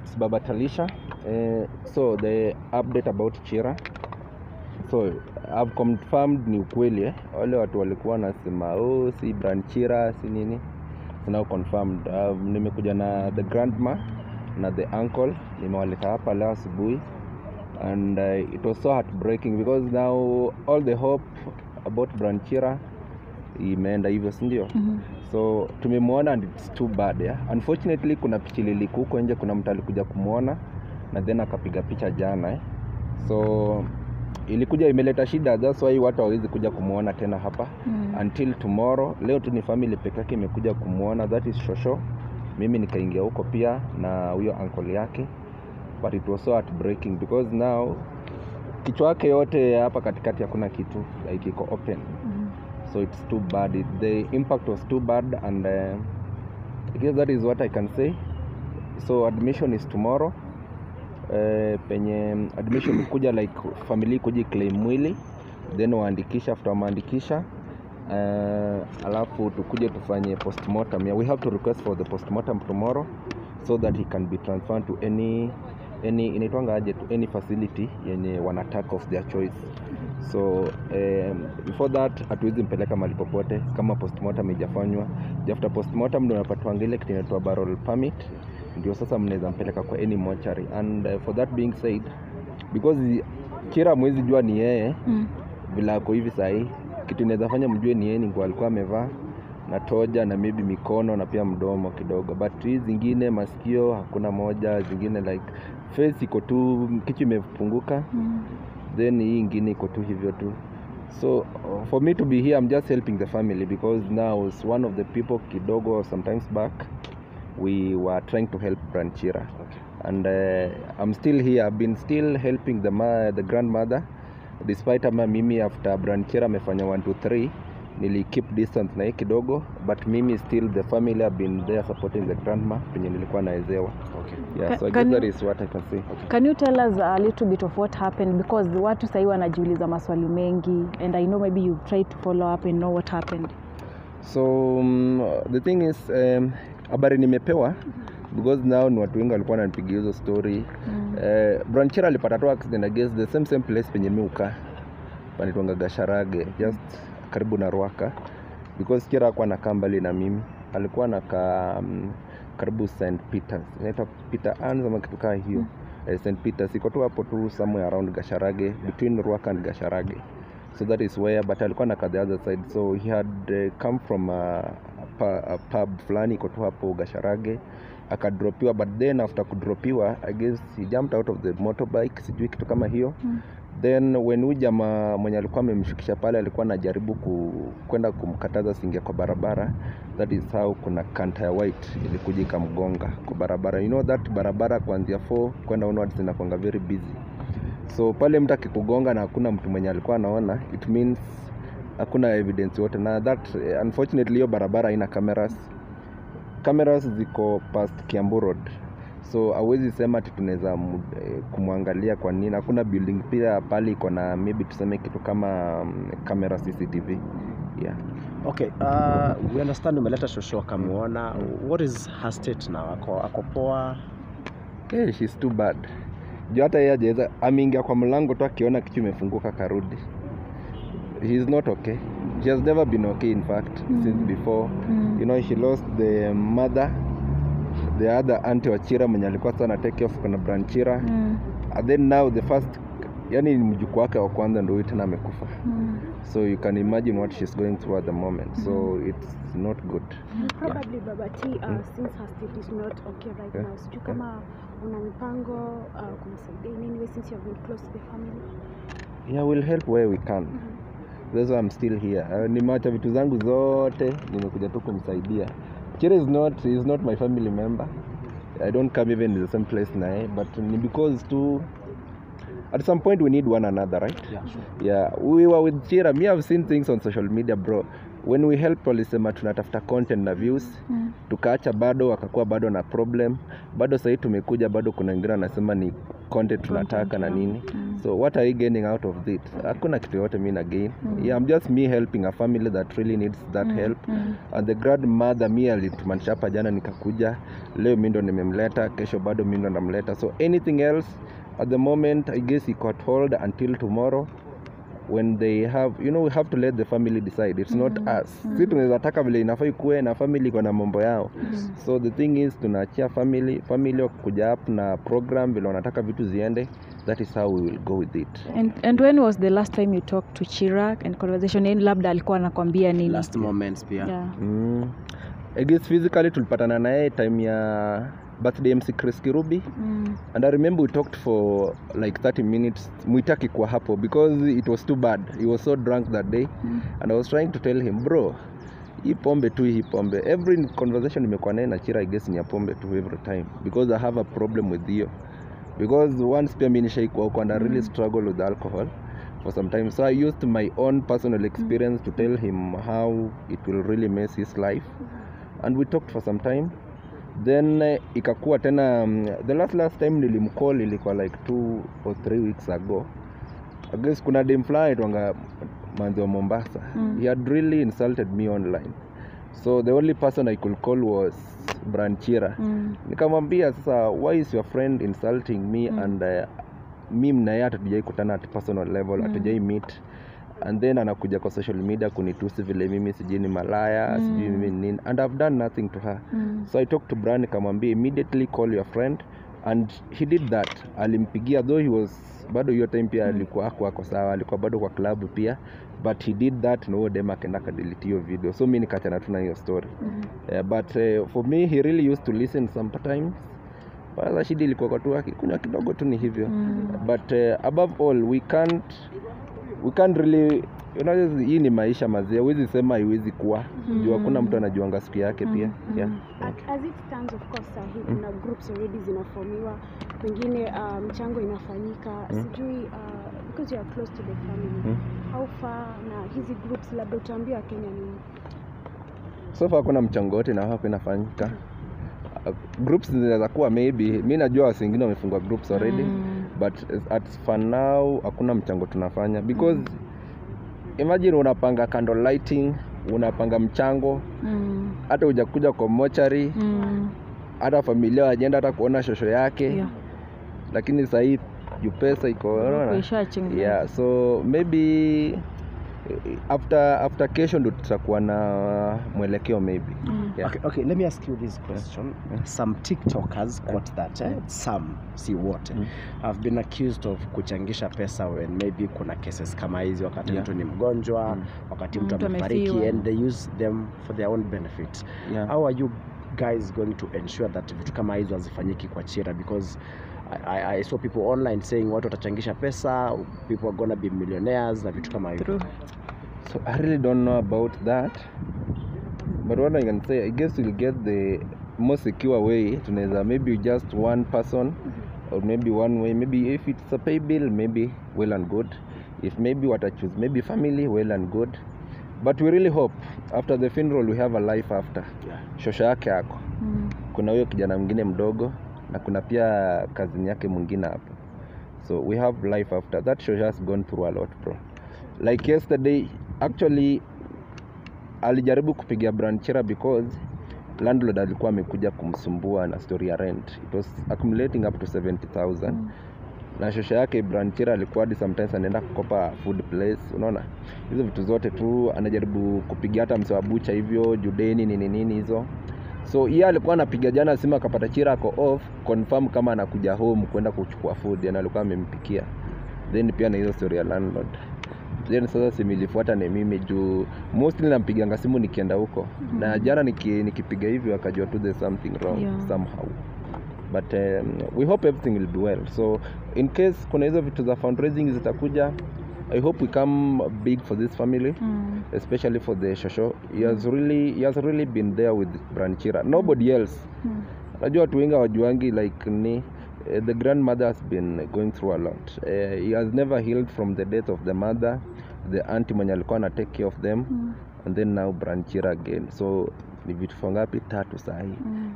It's Baba Talisha. So the update about Chira. So I've confirmed ni ukweli, eh. Wale watu walikuwa wanasema, "Oh, si Brian Chira, si nini." It's now confirmed. Nimekuja na the grandma na the uncle, nimewaleta hapa leo asubuhi and it was so heartbreaking because now all the hope about Brian Chira imeenda hivyo, si ndio? Mhm. So tumemwona and it's too bad, yeah? Unfortunately kuna picha ilileak huko nje, kuna mtu alikuja kumwona na then akapiga picha jana, eh. So ilikuja imeleta shida, that's why watu hawawezi kuja kumwona tena hapa until tomorrow. Leo tu ni family peke yake imekuja kumwona, that is shosho. Mimi nikaingia huko pia na huyo uncle yake, but it was so heartbreaking because now kichwa yake yote hapa katikati hakuna kitu, like iko open. So it's too bad. The impact was too bad and I guess that is what I can say. So admission is tomorrow, penye admission kuja, like family kuja claim mwili, then waandikisha. After wameandikisha, alafu tukuje tufanye postmortem. Yeah, we have to request for the postmortem tomorrow so that he can be transferred to any, inaitwanga aje, to any facility yenye wanataka of their choice. So before that hatuwezi mpeleka mahali popote kama postmortem haijafanywa. After postmortem ndio unapatiwanga ile kitu inaitwa burial permit, ndio sasa mnaweza mpeleka kwa any mortuary. And for that being said, because Chira hamwezi jua ni yeye vile ako hivi sahii, kitu inaweza fanya mjue ni yeye ni nguo alikuwa amevaa na toja na maybe mikono na pia mdomo kidogo, but hii zingine, masikio hakuna moja, zingine like face iko tu, kichwa imepunguka, then hii ingine iko tu hivyo tu. So for me to be here, I'm just helping the family because now as one of the people kidogo sometimes back we were trying to help Brian Chira and I'm still here. I've been still helping the grandmother despite ama mimi after Brian Chira amefanya 1 2 3 nili keep distance na yeye kidogo, but mimi still, the family have been there supporting the grandma penye nilikuwa naezewa. Yeah, so I guess that is what I can say. Can you tell us a little bit of what happened? Because watu sahii wanajiuliza maswali mengi and I know maybe you've tried to follow up and know what happened. So the thing is, habari nimepewa, because now ni watu wengi walikuwa wananipigia hizo story. Brian Chira alipata tu accident, I guess the same place penye mi hukaa, panaitwanga Gacharage, just karibu na Ruaka, because Chira hakuwa anakaa mbali na mimi, alikuwa anakaa karibu St Peters, inaitwa Peter Anns ama kitu kaa hiyo. St Peters iko tu hapo tu somewhere around Gacharage, between Ruaka and Gacharage. So that is where, but alikuwa anakaa the other side. So he had come from a pub fulani iko tu hapo Gacharage, akadropiwa, but then after kudropiwa, I guess he jumped out of the motorbike, sijui kitu kama hiyo. Then when huyu jamaa mwenye alikuwa amemshukisha pale alikuwa anajaribu kwenda kumkataza asiingie kwa barabara, that is how kuna canter ya white ilikuja ikamgonga kwa barabara. You know that barabara kuanzia 4 kwenda onwards inakuanga very busy, so pale mtu akikugonga na hakuna mtu mwenye alikuwa anaona, it means hakuna evidence yote. Na that unfortunately hiyo barabara haina cameras. Cameras ziko past Kiambu Road, so hawezi sema ati tunaweza kumwangalia kwa nini. Hakuna building pia pale iko na maybe tuseme kitu kama camera CCTV, yeah. Okay, we understand umeleta shosho akamuona. What is her state now? Ako poa? Hey, she's too bad. Juu hata yeye hajaweza, ameingia kwa mlango tu akiona kitu imefunguka karudi. He's not okay. She has never been okay, in fact, since before. She lost the mother, the other auntie wa Chira mwenye alikuwa sana take care of kuna Brian Chira. And then now the first, yani ni mjukuu wake wa kwanza ndio huyu tena amekufa. So you can imagine what she's going through at the moment. So it's not good. Probably, Baba T, since her state is not okay right now, sijui kama una mipango kumsaidia in any way since you have been close to the family. Yeah, we'll help where we can. That's why I'm still here. Nimeacha vitu zangu zote, nimekuja tu kumsaidia. Chira is not my family member. I don't come even in the same place naye, but ni because tu at some point we need one another, right? Yeah, sure. Yeah, we were with Chira. Me, I've seen things on social media, bro. When we help, walisema tunatafuta content na views. Tukaacha, bado wakakuwa bado na problem. Bado sahii tumekuja, bado kuna wengine wanasema ni content tunataka na nini. So what are you gaining out of it? Hakuna kitu yote mi na gain. Yeah, I'm just me helping a family that really needs that help. And the grandmother, mi alitumanisha hapa jana, nikakuja leo, mi ndo nimemleta, kesho bado mi ndo namleta. So anything else at the moment, I guess it got hold until tomorrow when they have, we have to let the family decide. It's not us. Si tunaweza taka vile inafaa ikuwe, na family iko na mambo yao. So the thing is, tunaachia family. Family wakuja up na program vile wanataka vitu ziende, that is how we will go with it. And when was the last time you talked to Chira and conversation yenu, labda alikuwa anakwambia nini? Last moments pia. Yeah. I guess physically tulipatana naye time ya birthday MC Chris Kirubi. And I remember we talked for like 30 minutes, mwitaki kwa hapo, because it was too bad. He was so drunk that day. And I was trying to tell him, bro, hii pombe tu, hii pombe. Every conversation nimekuwa naye na Chira, I guess ni ya pombe tu every time, because I have a problem with hiyo, because once pia mi nishaikuwa huko and I really struggle with alcohol for some time. So I used my own personal experience to tell him how it will really mess his life, and we talked for some time. Then ikakuwa tena, the last time nilimcall ilikuwa like 2 or 3 weeks ago. I guess kuna dem fulani twanga manzi wa Mombasa. He had really insulted me online, so the only person I could call was Brian Chira. Nikamwambia, sasa why is your friend insulting me? And mi naye hatujai kutana at personal level, hatujai meet, and then anakuja kwa social media kunitusi vile mimi sijui ni malaya, sijui mimi ni nini, and I've done nothing to her. So I talked to Brian, nikamwambia, immediately call your friend, and he did that. Alimpigia, though he was bado hiyo time pia alikuwa ako sawa, alikuwa bado kwa club pia, but he did that na huyo dem akaenda akadelete hiyo video. So mi nikachana tu na hiyo story. Yeah, but for me, he really used to listen sometimes. Sasa shida ilikuwa kwa tu akikunywa kidogo tu ni hivyo. But above all, we can't really, hii ni maisha mazee, huwezi sema haiwezi kuwa, juu hakuna mtu anajuanga siku yake pia, yeah. As it stands, of course, sahi kuna groups already zinaformiwa, pengine mchango inafanyika. Sijui, because you are close to the family, how far na hizi groups, labda utaambia Kenya nini? So far hakuna mchango wote na hapo inafanyika. Groups zinaweza kuwa, maybe mi najua wasi wengine wamefungua groups already, but as for now hakuna mchango tunafanya, because imagine unapanga candle lighting, unapanga mchango, hata hujakuja kwa mochari, hata familia wajaenda hata kuona shosho yake, lakini sahii juu pesa iko, unaona? Ishachingia. Yeah, so maybe after kesho ndo tutakuwa na mwelekeo maybe. Yeah. Okay, let me ask you this question. Some TikTokers got that, eh? Some, si wote, have been accused of kuchangisha pesa when maybe kuna cases kama hizi, wakati mtu ni mgonjwa, wakati mtu Mtu amefariki, amefiwa. And they use them for their own benefit. How are you guys going to ensure that vitu kama hizo hazifanyiki kwa Chira? Because I saw people online saying watu watachangisha pesa, people are gonna be millionaires na vitu kama hivyo. True. So I really don't know about that. But what I can say, I guess we'll get the more secure way. Tunaweza maybe just one person or maybe one way. Maybe if it's a pay bill, maybe well and good. If maybe what I choose, maybe family, well and good. But we really hope after the funeral we have a life after. Shosho yake ako. Kuna huyo kijana mwingine mdogo na kuna pia cousin yake mwingine hapo. So we have life after. That shosho has gone through a lot, bro. Like yesterday, actually alijaribu kupigia Brian Chira because landlord alikuwa amekuja kumsumbua na story ya rent. It was accumulating up to 70,000. Na shosho yake Brian Chira alikuwa hadi sometimes anaenda kukopa food place, unaona hizo vitu zote tu, anajaribu kupigia hata mse wa bucha hivyo juu deni nini nini hizo. So yeye alikuwa anapiga jana simu, akapata Chira ako off, confirm kama anakuja home kwenda kuchukua food, yani alikuwa amempikia. Then pia na hizo story ya landlord. Then sasa simu ilifuata ni mimi, juu mostly nampiganga simu nikienda huko. Na jana nikipiga hivyo akajua tu there's something wrong somehow. But we hope everything will be well. So in case kuna hizo vitu za fundraising zitakuja, I hope we come big for this family, especially for the shosho. He has really been there with Brian Chira, nobody else. Najua watu wengi hawajuangi, like ni the grandmother has been going through a lot. He has never healed from the death of the mother, the auntie mwenye alikuwa ana take care of them. And then now Brian Chira again. So ni vitu ngapi? Tatu sahi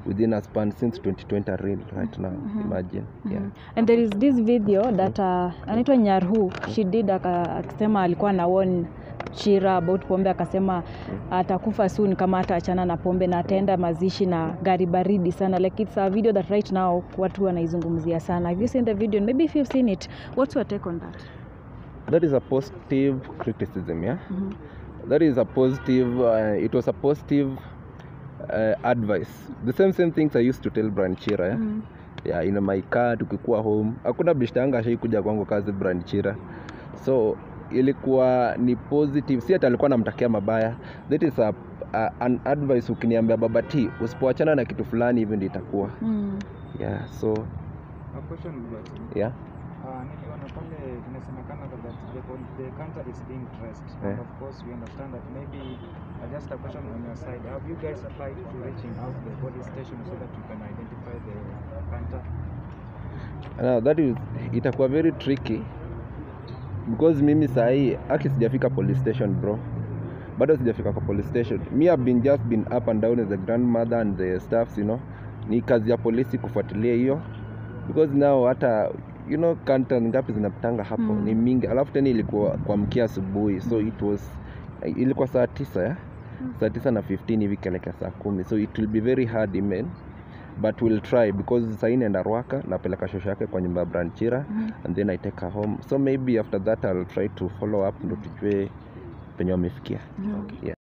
within a span since 2020 real right now. Imagine. Yeah. And there is this video that anaitwa Nyarhu, she did akisema alikuwa na warn Chira about pombe, akasema atakufa soon kama ataachana na pombe na ataenda mazishi na gari baridi sana. Like it's a video that right now watu wanaizungumzia sana. Have you seen the video? Maybe if you've seen it, what's your take on that? That is a positive criticism, yeah. That is a positive it was a positive advice. The same things I used to tell Brian Chira, yeah? Yeah, in my car tukikuwa home, hakuna bishta yangu ashaikuja kwangu kazi Brian Chira. So ilikuwa ni positive, si ati alikuwa anamtakia mabaya. That is an advice. Ukiniambia Baba T, usipoachana na kitu fulani hivi ndio itakuwa. Yeah, so A question, Baba T. Yeah. Niliona pale inasemekana that the canter is being traced. And of course we understand that maybe just a question on your side. Have you guys tried to reaching out the police station so that you can identify the canter? Now that is, itakuwa very tricky because mimi sahi aki sijafika police station, bro. Bado sijafika kwa police station. Me have been just been up and down with the grandmother and the staffs. Ni kazi ya polisi kufuatilia hiyo because now hata canter ngapi zinapitanga hapo? Ni mingi. Alafu tena ilikuwa kuamkia asubuhi, so it was ilikuwa saa 9, ya saa 9 na 15 hivi kelekea saa 10, so it will be very hard, man, but we'll try because sahii naenda Ruaka, napeleka shosho yake kwa nyumba ya Brian Chira and then I take her home. So maybe after that I'll try to follow up ndo tujue penye wamefikia. Yeah.